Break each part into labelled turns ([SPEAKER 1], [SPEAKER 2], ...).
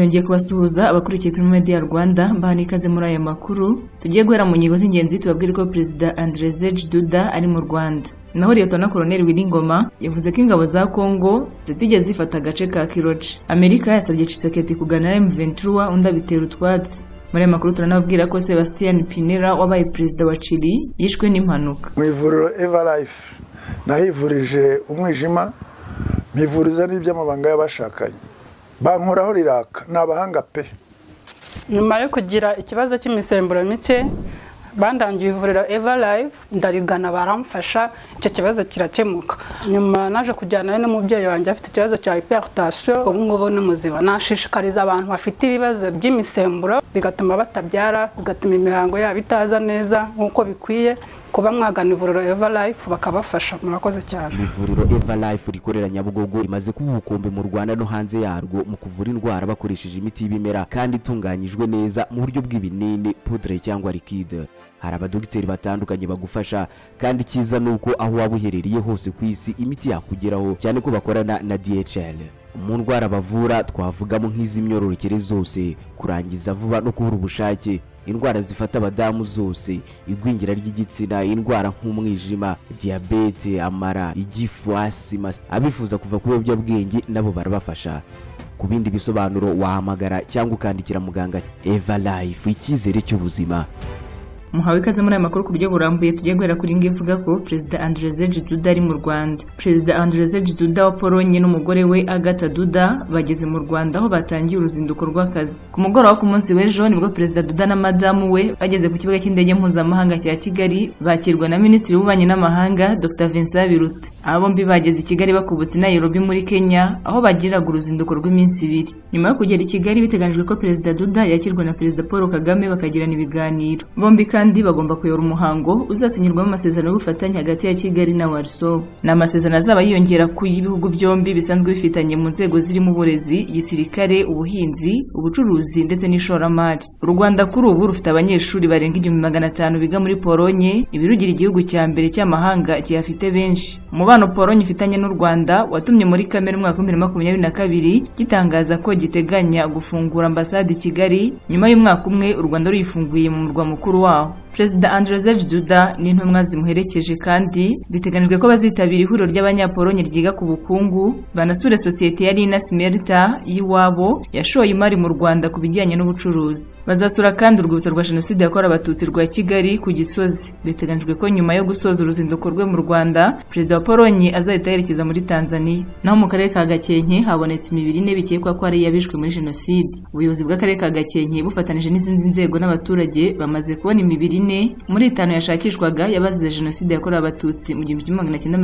[SPEAKER 1] Nongeye kubasuhuza abakurikiye kuri Media Rwanda, mbaha ikaze muri aya makuru. Tugiye guhera mu ngingo z'ingenzi tubabwira ko Perezida Andrzej Duda ari mu Rwanda. Naho Liyetona Koloneli Willy Ngoma yavuze ko ingabo za Kongo zitigeze zifata agace ka Kiroce. Amerika yasabye Tshisekedi kugana M23 undi abitera utwatsi. Muri aya makuru turanababwira ko Sebastian Pinera wabaye perezida wa Chile yishwe n'impanuka.
[SPEAKER 2] Mu ivuriro Everlife nahivurije umwijima, mpivuriza n'iby'amabanga y'abashakanye. Bankoraho riraka, ni abahanga pe.
[SPEAKER 3] Nyuma yo kugira ikibazo cy'imisemburo mike, bandangiye ivuriro Everlife, ndarigana baramfasha, icyo kibazo kirakemuka. Nyuma naje kujyana n'umubyeyi wanjye afite ikibazo cya hypertension, ubu ngubu ni muzima. Nashishikariza abantu bafite ibibazo by'imisemburo bigatuma batabyara, bigatuma imihango yabo itaza neza nk'uko bikwiye, kuba mwagana ivuriro Everlife bakabafasha. Murakoze cyane.
[SPEAKER 4] Ivuriro Everlife rikorera Nyabugogo rimaze kuba ubukombe mu Rwanda no hanze yarwo mu kuvura indwara bakoresheje imiti y'ibimera kandi itunganyijwe neza mu buryo bw'ibinini, poudre cyangwa liquide. Hari abadogiteri batandukanye bagufasha, kandi cyiza nuko aho waba uherereye hose ku isi imiti yakugeraho, cyane ko bakorana na DHL. Mu ndwara bavura twavugamo nk'iz'imyororokere zose, kurangiza vuba no kubura ubushake, indwara zifata abadamu zose, igwingira ry'igitsina, indwara nk'umwijima, diyabete, amara, igifu, asima. Abifuza kuva ku biyobyabwenge nabo barabafasha. Ku bindi bisobanuro wahamagara cyangwa ukandikira muganga. Everlife, icyizere cy'ubuzima.
[SPEAKER 1] Muhawe ikaze muri aya makuru ku buryo burambuye. Tugiye guhera kuri ngi ivuga ko Perezida Andrzej Duda ari mu Rwanda. Perezida Andrzej Duda wa Polonye n'umugore we Agatha Duda bageze mu Rwanda aho batangiye uruzinduko rw'akazi. Ku mugoroba ku munsi w'ejo nibwo Perezida Duda na madamu we bageze ku kibuga cy'indege mpuzamahanga cya Kigali, bakirwa na Minisitiri w'Ububanyi n'Amahanga Dr Vincent Biruta. Aba bombi bageze i Kigali bakubutse i Nairobi muri Kenya aho bagiriraga uruzinduko rw'iminsi ibiri. Nyuma yo kugera i Kigali biteganyijwe ko Perezida Duda yakirwa na Perezida Paul Kagame bakagirana ibiganiro. Bombi kandi bagomba kuyobora umuhango uzasinyirwamo amasezerano y'ubufatanye hagati ya Kigali na Warsaw. Ni amasezerano azaba yiyongera ku y'ibihugu byombi bisanzwe bifitanye mu nzego zirimo uburezi, igisirikare, ubuhinzi, ubucuruzi ndetse n'ishoramari. U Rwanda kuri ubu rufite abanyeshuri barenga 1500 biga muri Polonye, ibirugira igihugu cya mbere cy'amahanga kiyafite benshi. Umubano Polonye ifitanye n'u Rwanda watumye muri Kamena umwaka wa 2022 gitangaza ko giteganya gufungura ambasade i Kigali nyuma y'umwaka umwe u Rwanda ruyifunguye mu murwa mukuru wawo. Perezida Andrzej Duda n'intumwa zimuherekeje kandi biteganijwe ko bazitabira ihuriro ry'abanyapolonye ryiga ku bukungu, banasure sosiyete ya Lina Smerta y'iwabo yashoye imari mu Rwanda ku bijyanye n'ubucuruzi. Bazasura kandi urwibutso rwa Jenoside yakorewe Abatutsi rwa Kigali ku Gisozi. Biteganijwe ko nyuma yo gusoza uruzinduko rwe mu Rwanda, Perezida wa Polonye azahita yerekeza muri Tanzania. Naho mu karere ka Gakenke habonetse imibiri ine bikekwa ko ari iy'abishwe muri Jenoside. Ubuyobozi bw'akarere ka Gakenke bufatanije n'izindi nzego n'abaturage bamaze kubona imibiri ine muri itanu yashakishwaga yabazize Jenoside yakorewe Abatutsi mu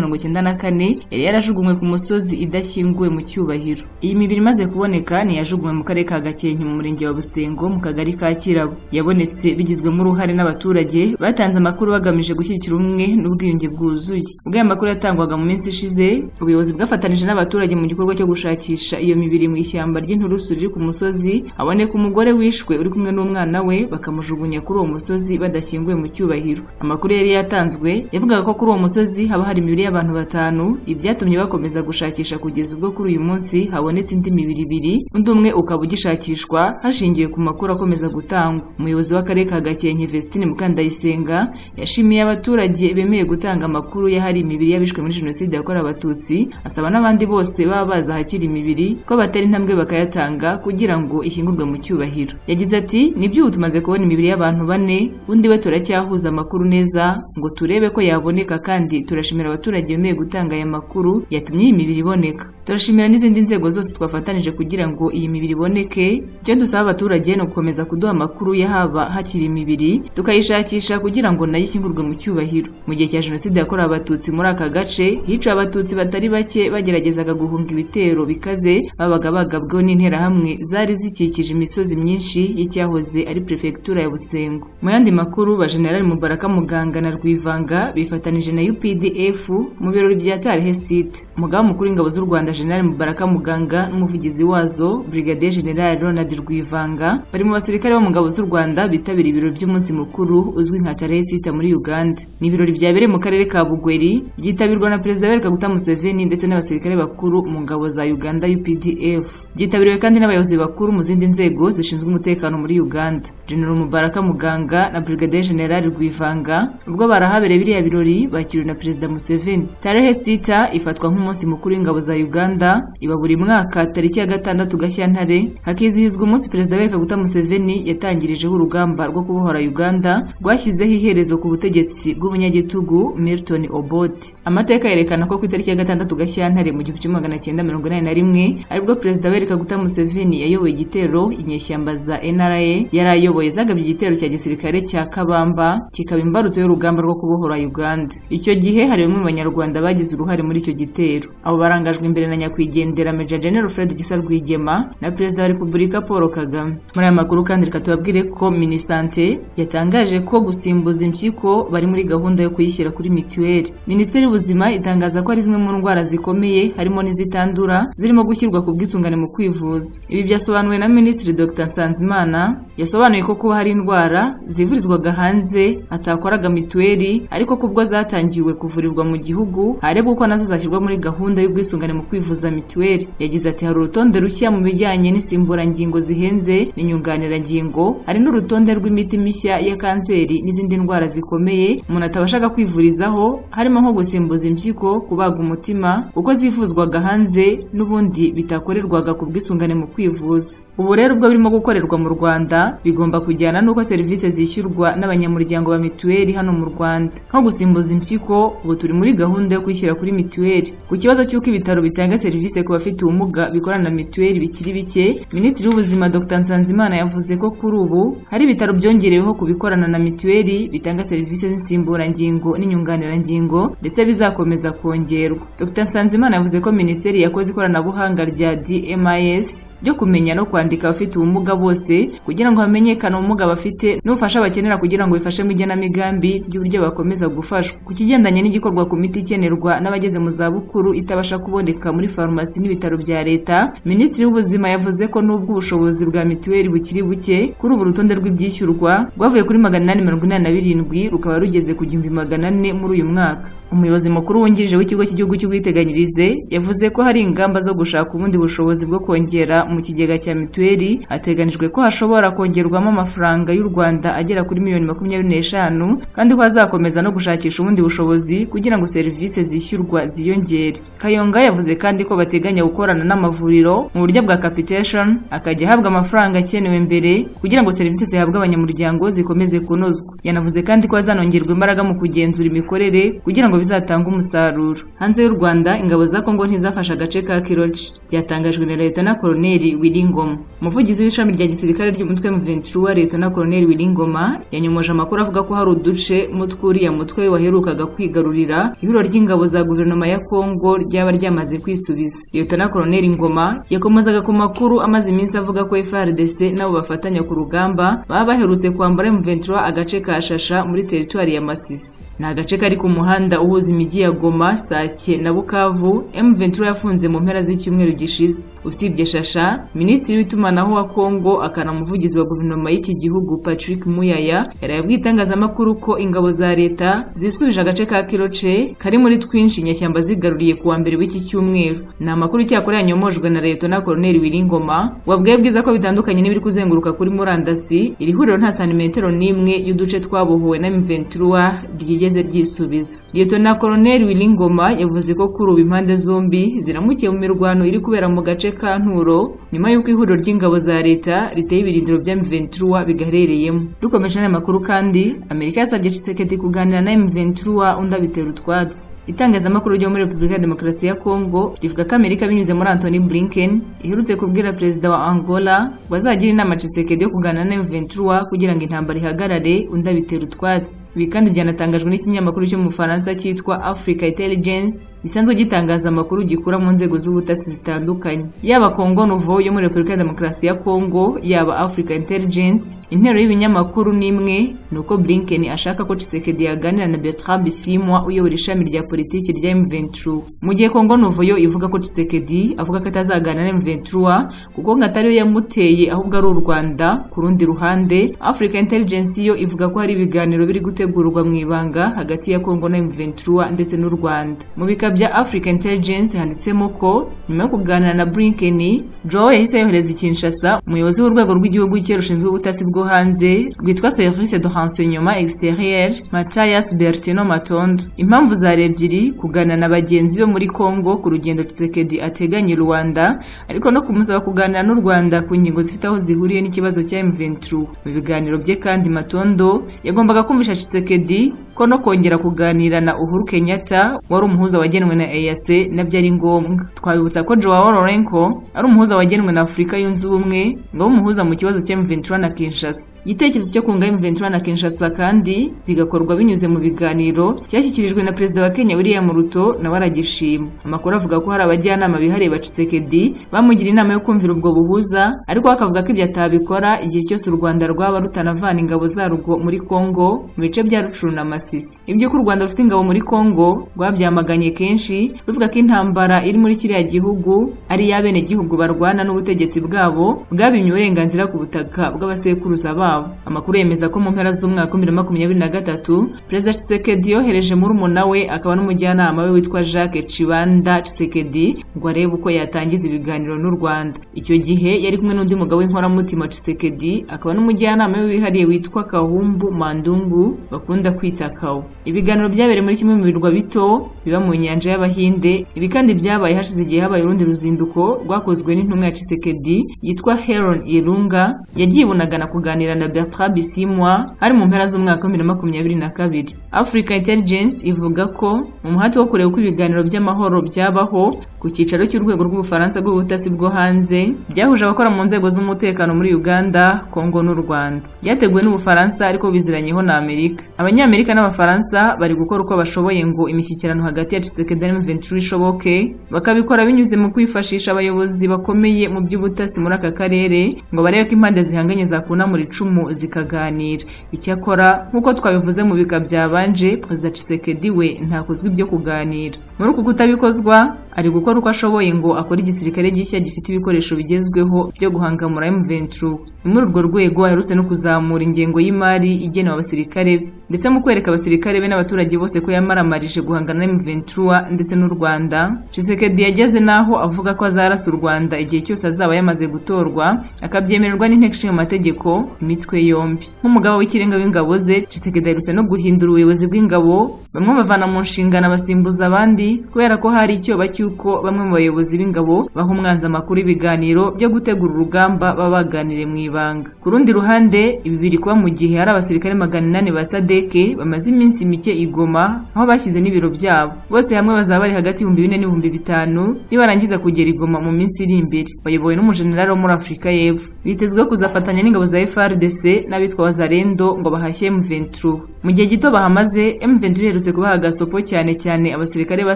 [SPEAKER 1] 1994 yari yarajugunywe ku musozi idashyinguwe mu cyubahiro. Iyi mibiri imaze kuboneka ni yajugunywe mu karere ka Gakenke mu murenge wa Busengo mu kagari ka Kirabo. Yabonetse bigizwemo uruhare n'abaturage batanze amakuru bagamije gushyigikira ubumwe n'ubwiyunge bwuzuye. Ubwo aya makuru yatangwaga mu minsi ishize, ubuyobozi bwafatanije n'abaturage mu gikorwa cyo gushakisha iyo mibiri mu ishyamba ry'inturusu riri ku musozi, haboneka umugore wishwe uri kumwe n'umwana we bakamujugunya kuri uwo musozi badashyinguwe mu cyubahiro. Amakuru yari yatanzwe yavugaga ko kuri uwo musozi haba hari imibiri y'abantu batanu, ibyatumye bakomeza gushakisha kugeza ubwo kuri uyu munsi habonetse indi mibiri ibiri, undi umwe ukaba ugishakishwa hashingiwe ku makuru akomeza gutangwa. Umuyobozi w'akarere ka Gakenke Vestine Mukandayisenga yashimiye abaturage bemeye gutanga amakuru y'ahari imibiri y'abishwe muri Jenoside yakorewe Abatutsi, asaba n'abandi bose baba baza ahakiri imibiri ko batera intambwe bakayatanga kugira ngo ishyingurwe mu cyubahiro. Yagize ati: "Nibyo ubu tumaze kubona imibiri y'abantu bane, undi we turacyahuza amakuru neza ngo turebe ko yaboneka, kandi turashimira abaturage bemeye gutanga aya makuru yatumye iyi mibiri iboneka. Turashimira n'izindi nzego zose twafatanije kugira ngo iyi mibiri iboneke. Icyo dusaba abaturage ni ugukomeza kuduha amakuru y'ahaba hakiri imibiri tukayishakisha kugira ngo nayo ishyingurwe mu cyubahiro." Mu gihe cya Jenoside yakorewe Abatutsi muri aka gace hiciwe Abatutsi batari bake bageragezaga guhunga ibitero bikaze babaga bagabweho n'interahamwe zari zikikije imisozi myinshi y'icyahoze ari Prefectura ya Busengo. Mu yandi makuru, ba General Mubaraka Muganga na Rwivanga bifatanije na UPDF mu birori bya Tarehe Site. Umugaba mukuru w'ingabo z'u Rwanda General Mubaraka Muganga n'umuvugizi wazo Brigadier General Ronald Rwivanga bari mu basirikare bo mu ngabo z'u Rwanda bitabira ibirori by'umunsi mukuru uzwi nka Tarehe Sita muri Uganda. Ni ibirori byabereye mu karere ka Bugweri byitabirwa Bakirwa na Perezida Yoweri Kaguta Museveni ndetse n'abasirikare bakuru mu ngabo za Uganda UPDF. Byitabiriwe kandi n'abayobozi bakuru mu zindi nzego zishinzwe umutekano muri Uganda. General Mubaraka Muganga na Brigadier General Rwivanga ubwo barahabereye biriya birori bakiriwe na Perezida Museveni. Tarehe 6 ifatwa nk'umunsi mukuru w'ingabo za Uganda, iba buri mwaka tariki ya 6 Gashyantare, hakizihizwa umunsi Perezida Yoweri Kaguta Museveni yatangirijeho urugamba rwo kubohora Uganda rwashyizeho iherezo ku butegetsi bw'umunyagitugu Milton Obote. Amateka yerekana ko ku itariki ya 6 Gashyantare mu 1981 aribwo Perezida Yoweri Kaguta Museveni yayoboye igitero inyeshyamba za NRA yari ayoboye zagabye igitero cya gisirikare cya Kabamba kikaba imbarutso y'urugamba rwo kubohora Uganda. Icyo gihe hari bamwe mu Banyarwanda bagize uruhare muri icyo gitero. Abo barangajwe imbere na nyakwigendera Major General Fred Gisa Rwigema na Perezida wa Repubulika Paul Kagame. Muri aya makuru kandi reka tubabwire ko Minisante yatangaje ko gusimbuza impyiko bari muri gahunda yo kuyishyira kuri mituweli. Minisiteri y'Ubuzima itangaza ko ari zimwe mu ndwara zikomeye harimo n'izitandura zirimo gushyirwa ku bwisungane mu kwivuza. Ibi byasobanuwe na Minisitiri Dr Nsanzimana, yasobanuye ko kuba hari indwara zivurizwaga hanze atakoraga mituweli ariko kubwo zatangiwe kuvurirwa mu gihugu harebwa uko nazo zashyirwa muri gahunda y'ubwisungane mu kwivuza mituweli. Yagize ati hari urutonde rushya mu bijyanye n'insimburangingo zihenze n'inyunganirangingo, hari n'urutonde rw'imiti mishya ya kanseri n'izindi ndwara zikomeye umuntu atabashaga kwivurizaho, harimo nko gusimbuza impyiko, kubaga umutima kuko zivuzwaga hanze n'ubundi bitakorerwaga ku bwisungane mu kwivuza. Ubu rero ubwo birimo gukorerwa mu Rwanda bigomba kujyana n'uko serivisi zishyurwa n'abanyamuryango ba mituweli hano mu Rwanda. Nko gusimbuza impyiko ubu turi muri gahunda yo kwishyira kuri mituweli. Ku kibazo cy'uko ibitaro bitanga serivisi ku bafite ubumuga bikorana na mituweli bikiri bike, Minisitiri w'Ubuzima Dr Nsanzimana yavuze ko kuri ubu hari ibitaro byongereweho kubikorana na mituweli bitanga serivisi z'insimburangingo n'inyunganirangingo ndetse bizakomeza kongerwa. Dr Nsanzimana yavuze ko Minisiteri yakoze ikoranabuhanga rya DMIS ryo kumenya no kwandika abafite ubumuga bose kugira ngo hamenyekane ubumuga bafite n'ubufasha bakenera kugira ngo bifashe mu igenamigambi ry'uburyo bakomeza gufashwa. Ku kigendanye n'igikorwa ku miti ikenerwa n'abageze mu zabukuru itabasha kuboneka muri farumasi n'ibitaro bya leta, Minisitiri w'Ubuzima yavuze ko nubwo ubushobozi bwa mituweli bukiri buke, kuri ubu urutonde rw'ibyishyurwa rwavuye kuri 887 rukaba rugeze ku 1400 muri uyu mwaka. Umuyobozi mukuru wungirije w'ikigo cy'igihugu cy'ubwiteganyirize yavuze ko hari ingamba zo gushaka ubundi bushobozi bwo kongera mu kigega cya mituweli. Hateganijwe ko hashobora kongerwamo amafaranga y'u Rwanda agera kuri miliyoni 25 kandi ko hazakomeza no gushakisha ubundi bushobozi kugira ngo serivisi zishyurwa ziyongere. Kayonga yavuze kandi ko bateganya gukorana n'amavuriro mu buryo bwa capitation, akajya ahabwa amafaranga akenewe mbere kugira ngo serivisi zihabwa abanyamuryango zikomeze kunozwa. Yanavuze kandi ko hazanongerwa imbaraga mu kugenzura imikorere kugira ngo bizatanga umusaruro. Hanze y'u Rwanda, ingabo za Kongo ntizafashe agace ka Kiroci, byatangajwe na Lieutenant Colonel Willy Ngoma. Umuvugizi w'ishami rya gisirikare ry'umutwe M23 Lieutenant Colonel Willy Ngoma yanyomoje amakuru avuga ko hari uduce mutwuriya mutwe waherukaga kwigarurira ihuriro ry'ingabo za guverinoma ya Kongo ryaba ryamaze kwisubiza. Lieutenant Colonel Ngoma yakomozaga ku makuru amaze iminsi avuga ko FARDC nabo bafatanya ku rugamba baba baherutse kwambara M23 agace ka Shasha muri teritwari ya Masisi. Ni agace kari ku muhanda uhuza imijyi ya Goma, Sake na Bukavu M23 yafunze mu mpera z'icyumweru gishize. Usibye Shasha, Minisitiri w'itumanaho wa Kongo akanamuvugizi wa guverinoma y'iki gihugu Patrick Muyaya yarayabwiye itangazamakuru ko ingabo za leta zisubije agace ka Kiroce kari muri twinshi inyeshyamba zigaruriye kuwa mbere w'iki cyumweru. Ni amakuru cyakora yanyomojwe na Lieutenant Colonel Willy Ngoma wabwiye bwiza ko bitandukanye n'ibiri kuzenguruka kuri murandasi, iri huriro nta santimetero n'imwe y'uduce twabohowe na M23 ryigeze ryisubiza. Lieutenant Colonel Willy Ngoma yavuze ko kuri ubu impande zombi ziramukiye mu mirwano iri kubera mu gace ka Nturo nyuma y'uko ihuriro ry'ingabo za leta riteye ibirindiro bya M23 bigaherereyemo. Dukomeje n'amakuru kandi, Amerika yasabye Tshisekedi kuganira na M23 undi abitera utwatsi. Itangazamakuru ryo muri Repubulika ya Demokarasi ya Kongo rivuga ko Amerika binyuze muri Anthony Blinken iherutse kubwira perezida wa Angola bazagira inama Tshisekedi yo kuganira na M23 kugira ngo intambara ihagarare undi abitera utwatsi. Ibi kandi byanatangajwe n'ikinyamakuru cyo mu Bufaransa cyitwa Africa Intelligence gisanzwe gitangaza amakuru gikura mu nzego z'ubutasi zitandukanye. Yaba Congo Nouveau yo muri Repubulika ya Demokarasi ya Kongo, yaba Africa Intelligence, intero y'ibinyamakuru n'imwe nuko Blinken ashaka ko Tshisekedi yaganira na Bertrand Bisimwa uyobora ishami rya politiki rya M23. Mu gihe Congo Nouveau yo ivuga ko Tshisekedi avuga ko atazaganira na M23 kuko ngo atariyo yamuteye ahubwo ari u Rwanda. Ku rundi ruhande, Africa Intelligence yo ivuga ko hari ibiganiro biri gutegurwa mu ibanga hagati ya Congo na M23 ndetse n'u Rwanda. Mu bika bya Africa Intelligence handitsemo ko nyuma yo kuganira na Blinken, Joao yahise yohereza i Kinshasa umuyobozi w'urwego rw'igihugu cye rushinzwe ubutasi bwo hanze rwitwa Service de Renseignement Extérieur, Mathias Bertino Matondo. Impamvu zari ebyiri: kuganira na bagenzi be muri Congo ku rugendo Tshisekedi ateganya i Rwanda, ariko no kumusaba kuganira n'u Rwanda ku ngingo zifite aho zihuriye n'ikibazo cya M23. Mu biganiro bye kandi, Matondo yagombaga kumvisha Tshisekedi ko no kongera kuganira na Uhuru Kenyatta wari umuhuza wagenwe na EAC nabyo ari ngombwa. Twabibutsa ko Joao Lourenco ari umuhuza wagenwe na Afurika Yunze Ubumwe ngo abe umuhuza mu kibazo cya M23 na Kinshasa. Igitekerezo cyo kunga M23 na Kinshasa kandi bigakorwa binyuze mu biganiro cyashyikirijwe na Perezida wa Kenya William Ruto, nawe aragishima. Amakuru avuga ko hari abajyanama bihariye ba Tshisekedi bamugira inama yo kumvira ubwo buhuza, ariko akavuga ko ibyo atabikora igihe cyose u Rwanda rwaba rutanavana ingabo zarwo muri Congo mu bice bya Rucuru na Masisi. Ibyo ko u Rwanda rufite ingabo muri Congo rwabyamaganye kenshi, ruvuga ko intambara iri muri kiriya gihugu ari iy'abenegihugu barwana n'ubutegetsi bwabo bwabimye uburenganzira ku butaka bw'abasekuruza babo. Amakuru yemeza ko mu mpera z'umwaka wa 2023 Perezida Tshisekedi yohereje murumuna we akaba n'umujyanama we witwa Jacques Chibanda Tshisekedi ngo arebe uko yatangiza ibiganiro n'u Rwanda. Icyo gihe yari kumwe n'undi mugabo w'inkoramutima Tshisekedi akaba n'umujyanama we wihariye witwa Kahumbu Mandungu bakunda kwita Kawo. Ibiganiro byabereye muri kimwe mu birwa bito biba mu nyanja y'Abahinde. Ibi kandi byabaye hashize igihe habaye urundi ruzinduko rwakozwe n'intumwa ya Tshisekedi yitwa Heron Irunga, yagiye Bunagana kuganira na Bertrand Bisimwa hari mu mpera z'umwaka wa 2022. Africa Intelligence ivuga ko mu muhati wo kureba uko ibiganiro by'amahoro byabaho ku cyicaro cy'urwego rw'Ubufaransa rw'ubutasi bwo hanze byahuje abakora mu nzego z'umutekano muri Uganda, Congo n'u Rwanda. Byateguwe n'Ubufaransa ariko biziranyeho na Amerika. Abanyamerika n'Abafaransa bari gukora uko bashoboye ngo imishyikirano hagati ya Tshisekedi na M23 ishoboke, bakabikora binyuze mu kwifashisha abayobozi bakomeye mu by'ubutasi muri aka karere ngo barebe ko impande zihanganye zakunamura icumu zikaganira. Icyakora nk'uko twabivuze mu bika byabanje, Perezida Tshisekedi we ntakozwa ibyo kuganira. Muri uku kutabikozwa ari gukora uko ashoboye ngo akore igisirikare gishya gifite ibikoresho bigezweho byo guhangamura M23. Muri urwo rwego aherutse no kuzamura ingengo y'imari igenewe abasirikare be, ndetse mu kwereka abasirikare be n'abaturage bose ko yamaramarije guhangana na M23 ndetse n'u Rwanda. Tshisekedi yageze naho avuga ko azarasa u Rwanda igihe cyose azaba yamaze gutorwa, akabyemererwa n'inteko ishinga amategeko imitwe yombi. Nk'umugaba w'ikirenga w'ingabo ze, Tshisekedi aherutse no guhindura ubuyobozi bw'ingabo, bamwe bavana mu nshingano abasimbuza abandi kubera ko hari icyoba cy'uko bamwe mu bayobozi b'ingabo baha umwanzi amakuru y'ibiganiro byo gutegura urugamba baba baganiriye mu ibanga. Ku rundi ruhande, ibi biri kuba mu gihe hari abasirikare 800 ba SADC bamaze iminsi mike i Goma aho bashyize n'ibiro byabo. Bose hamwe bazaba bari hagati y'ibihumbi 4 n'ibihumbi 5 nibarangiza kugera i Goma mu minsi iri imbere. Bayobowe n'umujenerali wo muri Afurika y'Epfo. Bitezwe kuzafatanya n'ingabo za FARDC n'abitwa Wazalendo ngo bahashye M23. Mu gihe gito bahamaze, M23 iherutse kubaha gasopo cyane cyane abasirikare ba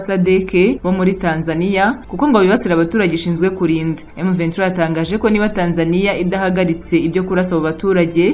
[SPEAKER 1] SADC bo muri Tanzania kuko ngo bibasira abaturage ishinzwe kurinda. M23 yatangaje ko niba Tanzania idahagaritse ibyo kurasa abo baturage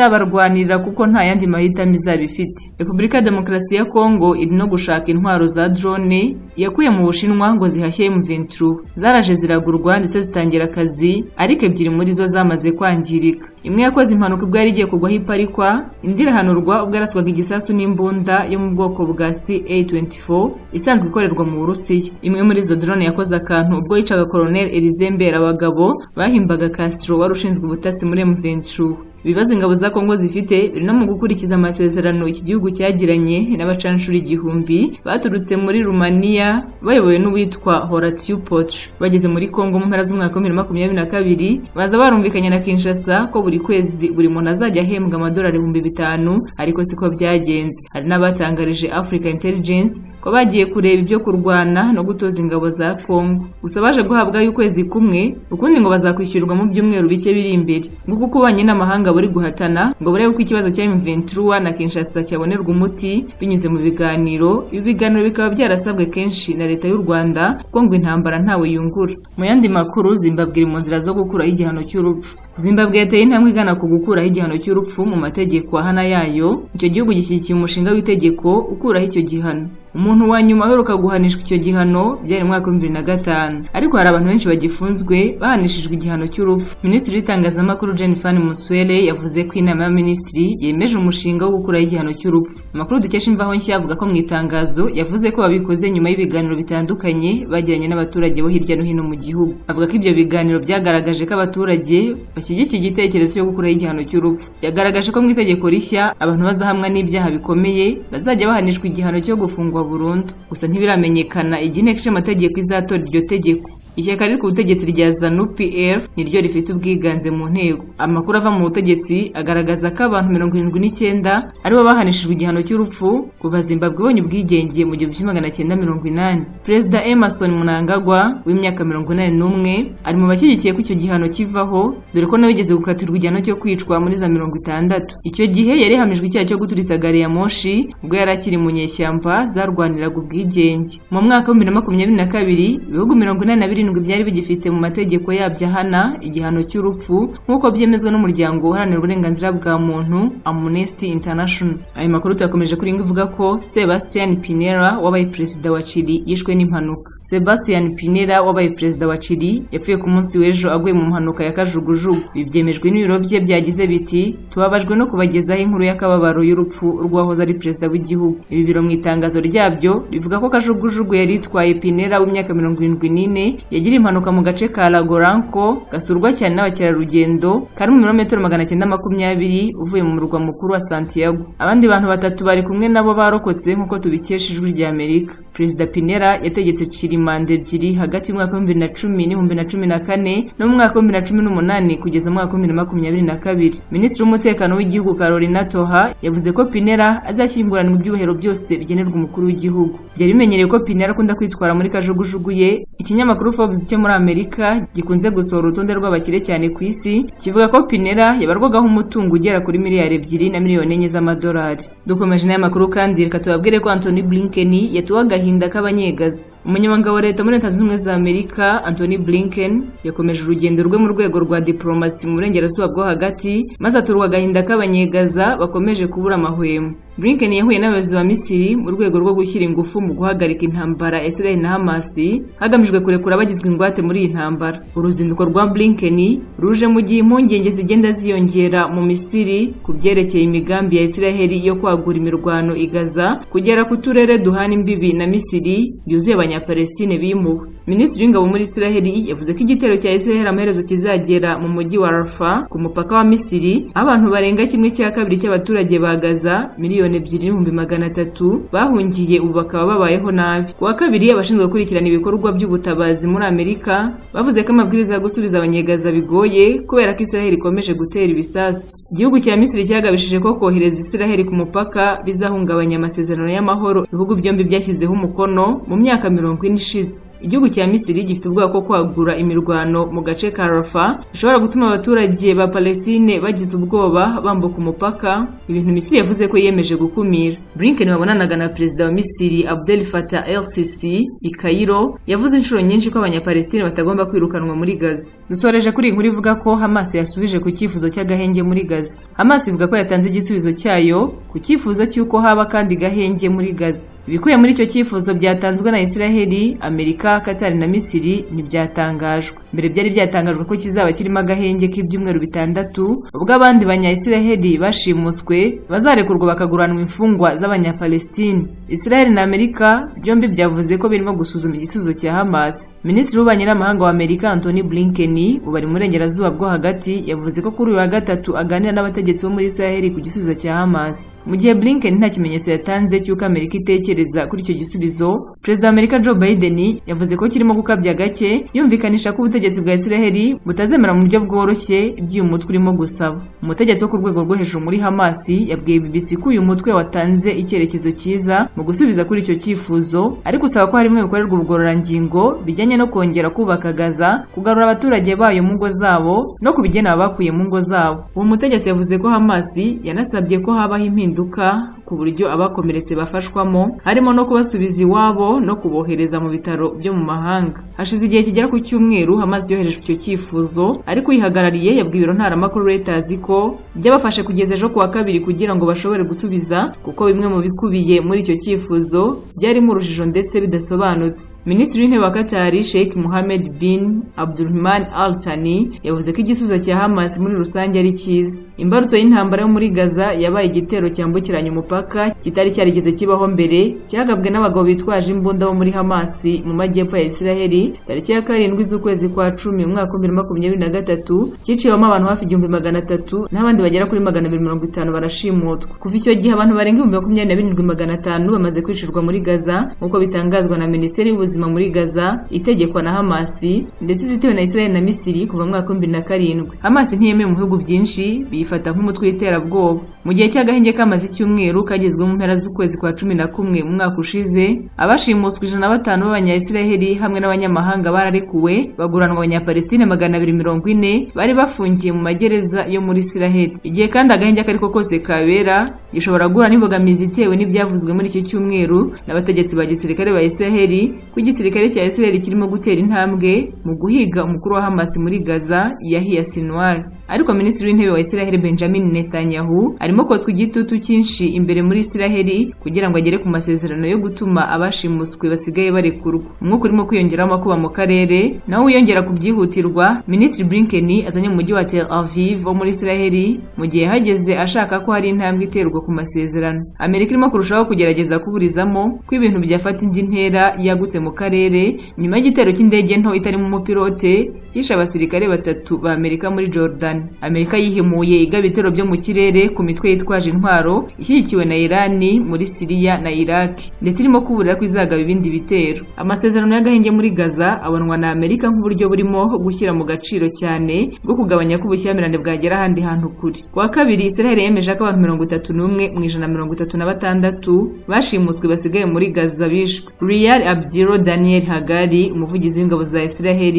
[SPEAKER 1] izabarwanirira kuko nta yandi mahitamo izaba ifite. Repubulika ya Demokarasi ya Kongo iri no gushaka intwaro za drone yakuye mu Bushinwa ngo zihashye M23. Zaraje ziragurwa ndetse zitangira akazi, ariko ebyiri muri zo zamaze kwangirika. Imwe yakoze impanuka ubwo yari igiye kugwaho iparikwa, indi irahanurwa ubwo yaraswaga igisasu n'imbunda yo mu bwoko bwa CA24 isanzwe ikorerwa mu Burusiya. Imwe muri izo drone yakoze akantu ubwo yicaga Colonel Elysée Mberabagabo bahimbaga Castro wari ushinzwe ubutasi muri M23. Ibibazo ingabo za Kongo zifite biri no mu gukurikiza amasezerano iki gihugu cyagiranye n'abacanshuro 1000 baturutse muri Rumaniya bayobowe n'uwitwa Horatiu Poch. Bageze muri Kongo mu mpera z'umwaka wa 2022 baza barumvikanye na Kinshasa ko buri kwezi buri muntu azajya ahembwa amadolari 5000, ariko siko byagenze. Hari n'abatangarije Africa Intelligence ko bagiye kureba ibyo kurwana no gutoza ingabo za Kongo. Gusa baje guhabwa y'ukwezi kumwe, ukundi ngo bazakwishyurwa mu byumweru bike biri imbere. Nguko kubanye n'amahanga buri guhatana ngo burebe uko ikibazo cya M23 na Kinshasa cyabonerwa umuti binyuze mu biganiro. Ibi biganiro bikaba byarasabwe kenshi na leta y'u Rwanda kuko ngo intambara ntawe yungura. Mu yandi makuru, Zimbabwe iri mu nzira zo gukuraho igihano cy'urupfu. Zimbabwe yateye intambwe igana ku gukuraho igihano cy'urupfu mu mategeko ahana yayo. Icyo gihugu gishyigikiye umushinga w'itegeko ukuraho icyo gihano. Umuntu wa nyuma uheruka guhanishwa icyo gihano byari mu mwaka wa 2005, ariko hari abantu benshi bagifunzwe bahanishijwe igihano cy'urupfu. Minisitiri w'itangazamakuru Jennifer Muswere yavuze ko inama y'abaminisitiri yemeje umushinga wo gukuraho igihano cy'urupfu. Amakuru dukesha Imvaho Nshya avuga ko mu itangazo yavuze ko babikoze nyuma y'ibiganiro bitandukanye bagiranye n'abaturage bo hirya no hino mu gihugu. Avuga ko ibyo biganiro byagaragaje ko abaturage bashyigikiye igitekerezo cyo gukuraho igihano cy'urupfu. Yagaragaje ko mu itegeko rishya abantu bazahamwa n'ibyaha bikomeye bazajya bahanishwa igihano cyo gufungwa burundu. Gusa ntibiramenyekana igihe inteko ishinga amategeko izatora iryo tegeko. Ishyaka riri ku butegetsi rya ZANU PF niryo rifite ubwiganze mu nteko. Amakuru ava mu butegetsi agaragaza ko abantu 79 aribo bahanishijwe igihano cy'urupfu kuva Zimbabwe ibonye ubwigenge mu 1980. Perezida Emmerson Mnangagwa w'imyaka 81 ari mu bashyigikiye ko icyo gihano kivaho, dore ko nawe yigeze gukatirwa igihano cyo kwicwa muri za 60. Icyo gihe yari yahamijwe icyaha cyo guturisa gari ya moshi ubwo yari akiri mu nyeshyamba zarwaniraga ubwigenge. Mu mwaka wa 2022 ibihugu 87 byari bigifite mu mategeko yabyo ahana igihano cy'urupfu nk'uko byemezwa n'umuryango uharanira uburenganzira bwa muntu Amnesty International. Ayo makuru tuyakomeje kuri ivuga ko Sebastian Pinera wabaye perezida wa Chile yishwe n'impanuka. Sebastian Pinera wabaye perezida wa Chile yapfuye ku munsi w'ejo aguye mu mpanuka ya kajugujugu. Ibi byemejwe n'ibiro bye byagize biti: tubabajwe no kubagezaho inkuru y'akababaro y'urupfu rw'uwahoze ari perezida w'igihugu. Ibi biro mu itangazo ryabyo rivuga ko kajugujugu yari itwaye Pinera w'imyaka 74 yagira impanuka mu gace ka Lagoranco gasurwa cyane n'abakerarugendo kari mu birometero 920 uvuye mu murwa mukuru wa Santiago. Abandi bantu batatu bari kumwe nabo barokotse nk'uko tubikesha Ijwi rya Amerika. Perezida Pinera yategetse Chile manda ebyiri hagati y'umwaka wa 2010 n'2014 no mu mwaka wa 2018 kugeza mu mwaka wa 2022. Minisitiri w'umutekano w'igihugu Carolina Toha yavuze ko Pinera azashyinguranwa ibyubahiro byose bigenerwa umukuru w'igihugu. Byari bimenyerewe ko Pinera akunda kwitwara muri kajugujugu ye. Ikinyamakuru Forbes cyo muri Amerika gikunze gusohora urutonde rw'abakire cyane ku isi kivuga ko Pinera yabarwagaho umutungo ugera kuri miliyari 2 na miliyoni 4 z'amadolari. Dukomeje n'aya makuru kandi reka tubabwire ko Anthony Blinken yatuwe agahinda k'abanyegaza. Umunyamabanga wa leta muri Leta Zunze Ubumwe za Amerika Anthony Blinken yakomeje urugendo rwe mu rwego rwa diplomasi mu burengerazuba bwo hagati, maze aturwa agahinda k'abanyegaza bakomeje kubura amahwemo. Blinken yahuye n'abayobozi ba Misiri mu rwego rwo gushyira ingufu mu guhagarika intambara ya Israel na Hamas hagamijwe kurekura abagizwe ingwate muri iyi ntambara. Uruzinduko rwa Blinken ruje mu gihe impungenge zigenda ziyongera mu Misiri ku byerekeye imigambi ya Israel yo kwagura imirwano i Gaza kugera ku turere duhana imbibi na Misiri yuzuye abanyapalestine bimuwe. Minisitiri w'ingabo muri Israel yavuze ko igitero cya Israel amaherezo kizagera mu mujyi wa Rafah ku mupaka wa Misiri, abantu barenga 1/2 cy'abaturage ba Gaza 2,300,000 bahungiye ubu bakaba babayeho nabi. Ku wa kabiri abashinzwe gukurikirana ibikorwa by'ubutabazi muri Amerika bavuze ko amabwiriza yo gusubiza abanyegaza bigoye kubera ko Israel ikomeje gutera ibisasu. Igihugu cya Misiri cyagabishije ko kohereza Israel ku mupaka bizahungabanya amasezerano y'amahoro ibihugu byombi byashyizeho umukono mu myaka 40 ishize. Igihugu cya Misiri gifite ubwoba ko kwagura imirwano mu gace ka Rafah bishobora gutuma abaturage ba Palestine bagize ubwoba bambuka umupaka, ibintu Misiri yavuze ko yiyemeje gukumira. Blinken wabonanaga na perezida wa Misiri Abdel Fattah el-Sisi i Cairo yavuze inshuro nyinshi ko abanyapalestine batagomba kwirukanwa muri Gaza. Dusoreje kuri iyi nkuru ivuga ko Hamas yasubije ku cyifuzo cy'agahenge muri Gaza. Hamas ivuga ko yatanze igisubizo cyayo ku cyifuzo cy'uko haba kandi gahenge muri Gaza. Ibikubiye muri icyo cyifuzo byatanzwe na Israel, Amerika, Qatar na Misiri ntibyatangajwe. Mbere byari byatangajwe ko kizaba kirimo agahenge k'ibyumweru 6 ubwo abandi banya-Israel bashimuswe bazarekurwa bakaguranwa imfungwa z'abanya-Palestine. Israel na Amerika byombi byavuze ko birimo gusuzuma igisubizo cya Hamas. Minisitiri w'ububanyi n'amahanga wa Amerika Anthony Blinken ubu ari mu burengerazuba bwo hagati yavuze ko kuri uyu wa gatatu aganira n'abategetsi bo muri Israel ku gisubizo cya Hamas. Mu gihe Blinken nta kimenyetso yatanze cy'uko Amerika itekereza kuri icyo gisubizo, Perezida wa Amerika Joe Biden yavuze ko kirimo gukabya gake, yumvikanisha ko ubutegetsi bwa Israel butazemera mu buryo bworoshye ibyo uyu mutwe urimo gusaba. Umutegetsi wo ku rwego rwo hejuru muri Hamas yabwiye BBC ko uyu mutwe watanze icyerekezo cyiza mu gusubiza kuri icyo cyifuzo, ariko usaba ko harimo ibikorerwa ubugororangingo bijyanye no kongera kubaka Gaza, kugarura abaturage bayo mu ngo zabo no kubigena abakuye mu ngo zabo. Uwo mutegetsi yavuze ko Hamas yanasabye ko habaho impinduka ku buryo abakomeretse bafashwamo, harimo no kubasubiza iwabo no kubohereza mu bitaro byo mu mahanga. Hashize igihe kigera ku cyumweru Hamas Hamas yohereje icyo cyifuzo, ariko uyihagarariye yabwiye ibiro ntaramakuru Reuters ko byabafashe kugeza ejo kuwa kabiri kugira ngo bashobore gusubiza, kuko bimwe mu bikubiye muri icyo cyifuzo byarimo urujijo ndetse bidasobanutse. Minisitiri w'Intebe wa Qatar Sheikh Mohammed bin Abdulrahman Al Thani yavuze ko igisubizo cya Hamas muri rusange ari cyiza. Imbarutso y'intambara yo muri Gaza yabaye igitero cyambukiranya umupaka kitari cyarigeze kibaho mbere, cyagabwe n'abagabo bitwaje imbunda bo muri Hamas mu majyepfo ya Isiraheli tariki ya 7 z'ukwezi kwa 10 umwaka wa 2023, cyiciwemo abantu hafi 1300 n'abandi bagera kuri 250 barashimutwa. Kuva icyo gihe abantu barenga 27500 bamaze kwicirwa muri Gaza, nk'uko bitangazwa na Minisiteri y'Ubuzima muri Gaza itegekwa na Hamas, ndetse izitewe na Israel na Misiri kuva mu mwaka wa 2007. Hamas ntiyemewe mu bihugu byinshi, biyifata nk'umutwe w'iterabwoba. Mu gihe cy'agahenge kamaze icyumweru kagezwe mu mpera z'ukwezi kwa 11 mu mwaka ushize, abashimuswe 105 b'Abanya-Israheli hamwe n'abanyamahanga bararekuwe, baguranwa Abanyapalestine 240 bari bafungiye mu magereza yo muri Israheli. Igihe kandi agahenge akariko kose kabera gishobora guhura n'imbogamizi itewe n'ibyavuzwe muri iki cyumweru n'abategetsi ba gisirikare ba Israheli ko igisirikare cya Israheli kirimo gutera intambwe mu guhiga umukuru wa Hamas muri Gaza Yahya Sinwar. Ariko Minisitiri w'Intebe wa Israheli Benjamin Netanyahu arimo kotswa igitutu cyinshi imbere muri Israheli kugira ngo agere ku masezerano yo gutuma abashimuswe basigaye barekurwa. Umwuka urimo kwiyongeraho amakuba mu karere nawo wiyongera ku byihutirwa Minisitiri Blinken azanye mu mujyi wa Tel Aviv wo muri Israheli mu gihe hageze ashaka ko hari intambwe iterwa ku masezerano. Amerika irimo kurushaho kugerageza kuburizamo ko ibintu byafata indi ntera yagutse mu karere nyuma y'igitero cy'indege nto itarimo umupilote cyishe abasirikare 3 ba Amerika muri Jordan. Amerika yihimuye igaba ibitero byo mu kirere ku mitwe yitwaje intwaro ishyigikiwe na Irani muri Syria na Iraq, ndetse irimo kuburira ko izagaba ibindi bitero. Amasezerano y'agahenge muri Gaza abonwa na Amerika nk'uburyo burimo gushyira mu gaciro cyane bwo kugabanya ko ubushyamirane bwagera ahandi hantu kure. Kuwa kabiri Israel yemeje ko abantu 31 mu 136 bashimuswe basigaye muri Gaza bishwe. Riyad Abdiro Daniel Hagari, umuvugizi w'ingabo za Israel,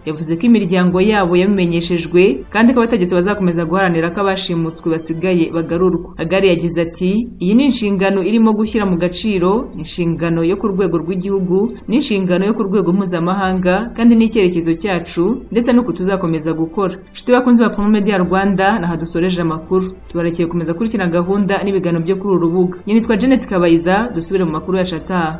[SPEAKER 1] yavuze ko imiryango yabo yabimenyeshejwe kandi ko abategetsi bazakomeza guharanira ko abashimuswe basigaye bagarurwa. Hagari yagize ati: "Iyi ni inshingano irimo gushyira mu gaciro, inshingano yo ku rwego rw'igihugu n'inshingano yo ku rwego mpuzamahanga, kandi n'icyerekezo cyacu ndetse n'uko tuzakomeza gukora." Inshuti bakunzi ba Primo Media Rwanda, naha dusoreje amakuru. Tubarekeye gukomeza kurikina gahunda n'ibiganiro byo kuri uru rubuga. Nitwa Janet Kabayiza, dusubire mu makuru yacu ataha.